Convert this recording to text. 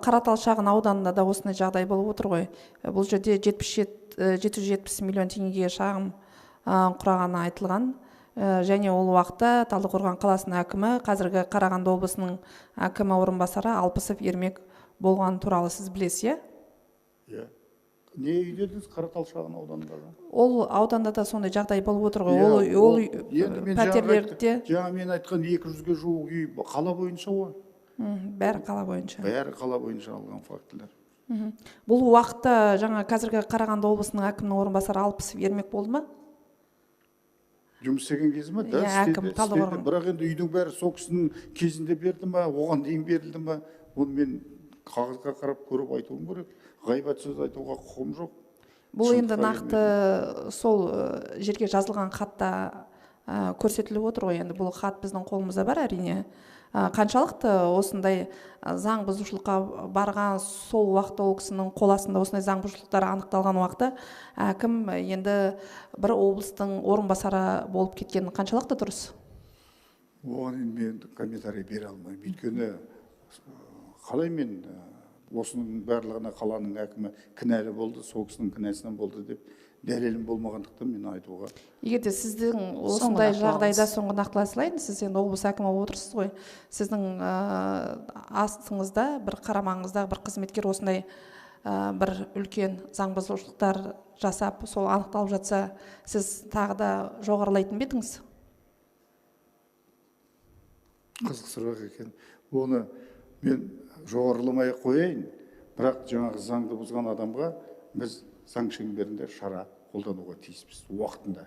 Қаратал шағын ауданында да осындай жағдай болып отыр ғой. Бұл жерде 770 миллион теңгеге шағым құрағаны айтылған. Және ол уақытта Талдықорған қаласының әкімі, қазіргі Қарағанды облысының әкімі орынбасары Алпысов Ермек болған туралы сіз білесіз, иә? Иә. Не үй дедіңіз Қаратал шағын ауданындағы? Ол ауданда да сондай жағдай болып отыр ғой. Иә, Ол енді мен жаңа пәтерлерде жаңа мен айтқан 200-ге жуық үй қала бойынша ғой. Бәрі қала бойынша. Бәрі қала бойынша алған фактілер. Бұл уақытта жаңа қазіргі Қарағанды облысының әкімінің орынбасары Алпысов Ермек болды ма? Жұмыс істеген кезі ме? Да, Иә, әкім, істеді. Талдықорған. Бірақ енді үйдің бәрі сол кісінің кезінде берді ма, оған дейін берілді ма, оны мен қағазға қарап көріп айтуым керек. Ғайбат сөз айтуға құқығым жоқ. Бұл енді Шындыққа нақты сол жерге жазылған хатта көрсетіліп отыр ғой. Енді бұл хат біздің қолымызда бар әрине. Қаншалықты осындай заң бұзушылыққа барған сол уақытта ол кісінің қол астында осындай заң бұзушылықтар анықталған уақытта әкім енді бір облыстың орынбасары болып кеткені қаншалықты дұрыс? Оған енді мен комментарий бере алмаймын. Өйткені қалай мен осының барлығына қаланың әкімі кінәлі болды, сол кісінің кінәсінен болды деп дәлелім болмағандықтан мен айтуға. Егер де сіздің осындай нақтылауыңыз. Жағдайда соңғы нақтылай салайын, сіз енді облыс әкімі болып отырсыз ғой. Сіздің астыңызда бір қарамағыңызда бір қызметкер осындай бір үлкен заң бұзушылықтар жасап, сол анықталып жатса, сіз тағы да жоғарылайтын ба едіңіз? Қызық сұрақ екен. Оны мен жоғарыламай ақ қояйын, бірақ жаңағы заңды бұзған адамға біз заң шеңберінде шара қолдануға тиіспіз уақытында.